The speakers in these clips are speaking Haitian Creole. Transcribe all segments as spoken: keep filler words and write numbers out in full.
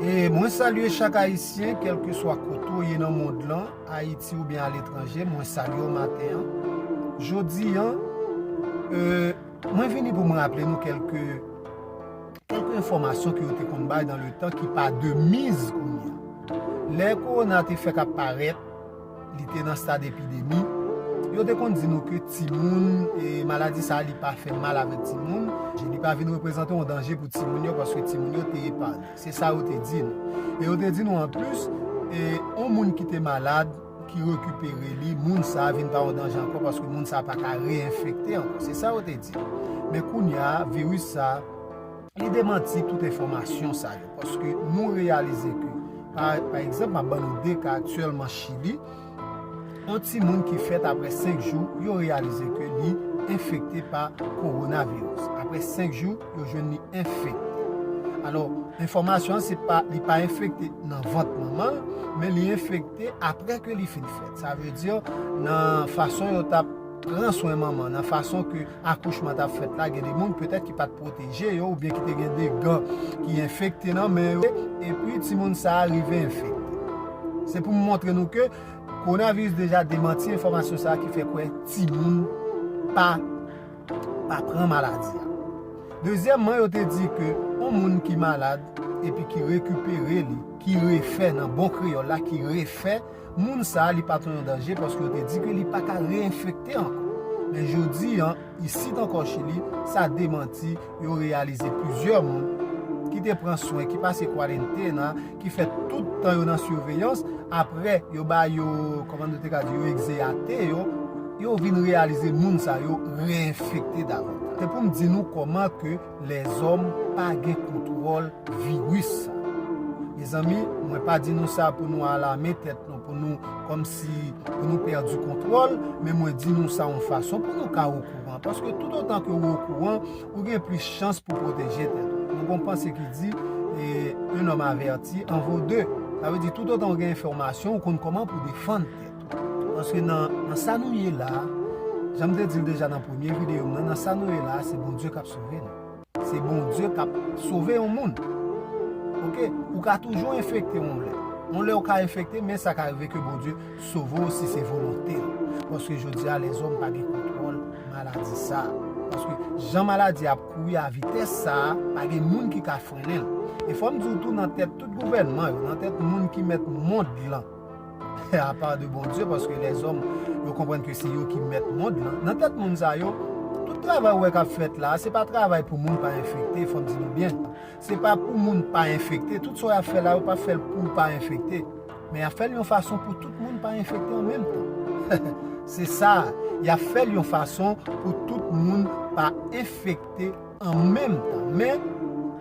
E mwen salye chak Ayisyen, kèlkeswa kote w ye nan mond lan, Ayiti oubyen aletranje, mwen salye w maten an. Jodi an, e, mwen vini pou mwen raple nou kèlke, kèlke enfòmasyon ke yo te konn bay dans le temps ki pa de mise kounye a. Lè kowona te fèk ap parèt, li te nan stad epidemi, yo te konn di nou ke timoun, e, maladi sa a, li pa fè mal avèk timoun, li pa vin reprezante yon danje pou timoun yo, paske timoun yo te epanye. Se sa yo te di nou. E yo te di nou anplis, e, yon moun ki te malad, ki rekipere li, moun sa a vin pa yon danje ankò, paske moun sa a pa ka re-enfekte ankò. Se sa yo te di. Men kounye a, viris sa a, li demanti tout enfòmasyon sa yo, paske nou reyalize ke, pa, pa egzanp, m ap ban nou de ka aktyèlman Chili, yon timoun ki fèt apre senk jou, yo reyalize ke li enfekte pa kowonaviris. Apre senk jou, yo jwenn li enfekte. Alò, enfòmasyon an, se pa, li pa enfekte nan vant manman l, men li enfekte apre ke li fin fèt. Sa vle di, nan fason yo t ap pran swen manman, nan fason ke akouchman t ap fèt la, gen de moun petèt ki pa t pwoteje yo, oubyen ki te gen de gan ki enfekte nan men yo, epi timoun sa a rive enfekte. Se pou m montre nou ke kowonaviris deja demanti enfòmasyon sa a ki fè kwè timoun pa, pa pran maladi a. Dezyèmman, yo te di ke yon moun ki malad epi ki rekipere li, ki refè, nan bon kreyòl la, ki refè, moun sa a, li pa t yon danje, paske yo te di ke li pa ka re-enfekte ankò. Men jodi an, isit ankò Chili, sa demanti, yo reyalize plizyè moun ki te pran swen, ki pase kwarantèn nan, ki fè tout tan yo nan siveyans, apre yo ba yo, kòman nou te ka di, yo egzeyate yo, yo vin reyalize moun sa yo re-enfekte davantaj. Se pou m di nou kòman ke lèzòm pa gen kontwòl viris sa. Mezanmi, mwen pa di nou sa pou nou alame tèt nou, pou nou, kòmsi, pou nou pèdi kontwòl, men mwen di nou sa yon fason pou nou ka okouran. Paske toutotan ke ou okouran, ou gen plis chans pou pwoteje tèt ou. Nou gen yon panse ki di, e, un homme averti en vaut deux. Sa vle di, toutotan ou gen enfòmasyon, ou konn kòman pou defann tèt ou. Paske nan, nan sa nou ye la, jan m te di l deja nan premye videyo m nan, nan sa nou ye la, se Bondye k ap sove nou. Se Bondye k ap sove yon moun. Oke? Ou ka toujou enfekte yon lè. Yon lè ou ka enfekte, men sa ka rive ke Bondye sove w si se volonte l. Paske jodi a, lèzòm pa gen kontwòl maladi sa. Paske jan maladi ap kouri a vitès sa, pa gen moun ki ka frennen l. E fò m di w tou, nan tèt tout gouvènman yo, nan tèt moun ki mèt mond lan, apa de Bondye, paske lèzòm, yo konprann ke se yo ki mèt mond lan. Nan tèt moun sa yo, tout travay ou wè k ap fèt la, se pa travay pou moun pa enfekte, fò m di nou byen. Se pa pou moun pa enfekte. Tout sa y ap fè la, yo pa fè l pou w pa enfekte. Men y ap fè l yon fason pou tout moun pa enfekte an menm tan. Se sa, y ap fè l yon fason pou tout moun pa enfekte an menm tan. Men,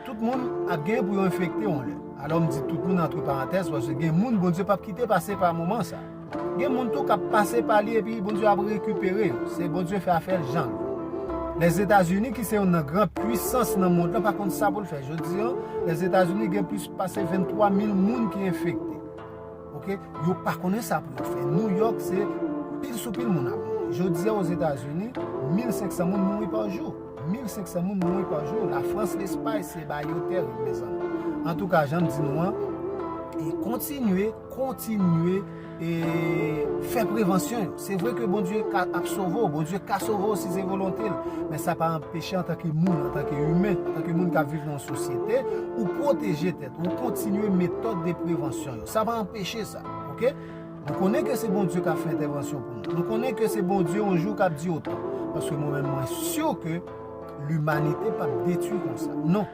tout moun ap genyen pou yo enfekte yon lè. Alò, m di tout moun antre parantèz, paske gen moun Bondye p ap kite pase pa moman sa. Gen moun tou k ap pase pa li epi Bondye ap rekipere yo. Se Bondye fè afè l jan l vle. Lèzetazini, ki se youn nan gran pwisans nan mond lan, pa konn sa pou l fè. Jodi an, Lèzetazini gen plis pase venntwa mil moun ki enfekte. Oke? Yo pa konnen sa pou yo fè. Nouyòk, se pil sou pil moun ap mouri. Jodi a, Ozetazini, mil senk san moun mouri pa jou. Mil senk san moun mouri pa jou. Lafrans, Lespay, se bagay yo tèrib, mezanmi. Antouka, jan m di nou an, e kontinye, kontinye, e fè prevansyon yo. Se vre ke Bondye ka, ap sove w, Bondye ka sove w si se volonte l, men sa pa anpeche antanke moun, antanke imen, antanke moun k ap viv nan yon sosyete, ou pwoteje tèt ou, ou kontinye metòd de prevansyon yo. Sa pa anpeche sa, oke? Nou konnen ke se Bondye k ap fè entèvansyon pou nou. Nou konnen ke se Bondye yon jou k ap di otan. Paske mwen menm, mwen si ke limanite p ap detwi konsa. Non.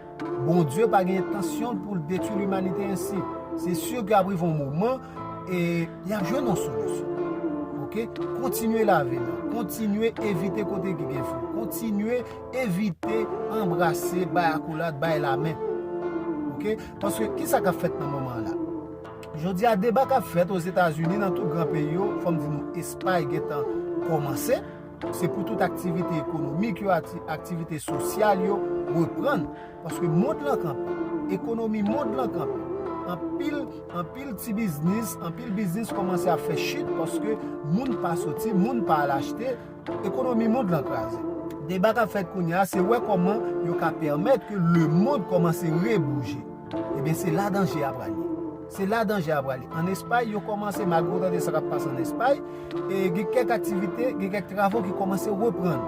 Bondye pa gen entansyon pou l detwi limanite ensi. Se si ke ap rive yon moman, e y ap jwenn yon solisyon. Oke? Kontinye lave men. Kontinye evite kote ki gen fou. Kontinye evite anbrase, bay akolad, bay lamen. Oke? Paske ki sa k ap fèt nan moman an la? Jodi a, deba k ap fèt Ozetazini, nan tout gran peyi yo, fò m di nou, Espay gentan kòmanse. Se pou tout aktivite ekonomik yo, ati-, aktivite sosyal yo reprann. Paske mond lan kanpe. Ekonomi mond lan kanpe. Anpil, anpil ti biznis, anpil biznis kòmanse ap fè chit paske moun pa soti, moun pa al achte, ekonomi mond lan kraze. Deba k ap fèt kounye a, se wè kòman yo ka pèmèt ke lemonn kòmanse rebouje. Ebyen, se la danje a prale. Se la danje a prale. Ann Espay, yo kòmanse, malgre w tande sa k ap pase ann Espay, e gen kèk aktivite, gen kèk travo ki kòmanse reprann.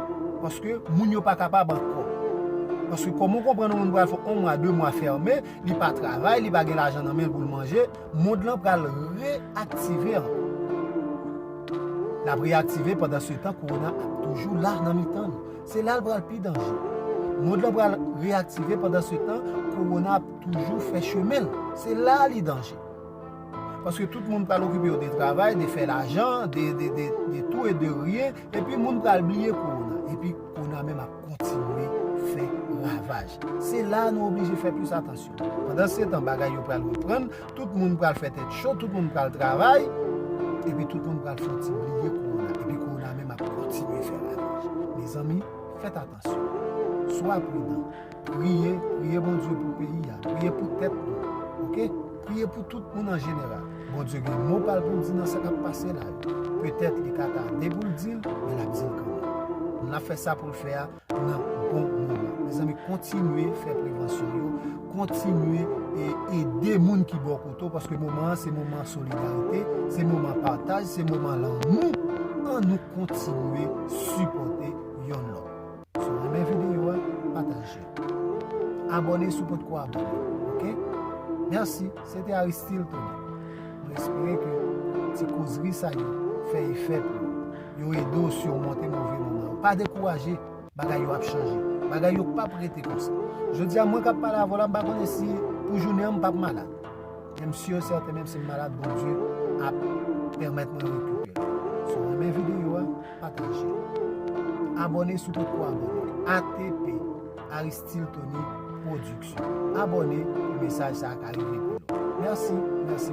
Paske moun yo pa kapab ankò. Paske kòman w konprann yon moun pral fè yon mwa, de mwa fèmen, li pa travay, li pa gen lajan nan men l pou l manje, mond lan pral reyaktive ankò. L ap reyaktive, pandan se tan, kowona ap toujou la nan mitan nou. Se la l pral pi danje. Mond lan pral reyaktive, pandan se tan, kowona ap toujou fè chemen l. Se la li danje. Paske tout moun pral okipe yo de travay, de fè lajan, de, de, de, de tou e de ryen, epi moun pral bliye kowona. Epi kowona menm ap kontinye fè ravaj. Se la nou oblije fè plis atansyon. Pandan se tan, bagay yo pral reprann, tout moun pral fè tèt cho, tout moun pral travay, epi tout moun pral fè yon ti bliye kowona. Epi kowona menm ap kontinye fè ravaj. Mezanmi, fèt atansyon. Swa pridan. Priye, priye Bondye pou peyi a. Priye pou tèt nou. Oke? Priye pou tout moun an jeneral. Bondye gen mo pa l pou l di nan sa k ap pase la yo. Petèt li ka tade pou l di l, men l ap di l kanmenm. N ap fè sa pou l fè a nan bon moman. Mezanmi, kontinye fè prevansyon yo, kontinye e ede moun ki bò kote w, paske moman an se moman solidarite, se moman pataj, se moman lanmou. Ann nou kontinye sipòte yonn lòt. Si w renmen videyo a, pataje. Abòne si w potko abòne, oke? Mèsi, se te Aristil Tony. Mwen espere ke ti kozri sa yo fè efè pou ou. Yo ede w simonte move moman yo. Pa dekouraje, bagay yo ap chanje. Bagay yo p ap rete konsa. Jodi a, mwen k ap pale avè w la, m pa konnen si pou jounen an m p ap malad. Men m si e sèten, menm si m malad, Bondye ap pèmèt mwen rekipere. Si w renmen videyo a, pataje. Abòne si w potko abòne. A T P, Aristil Tony Production. Abòne pou mesaj sa a ka rive pi lwen. Mèsi, mèsi.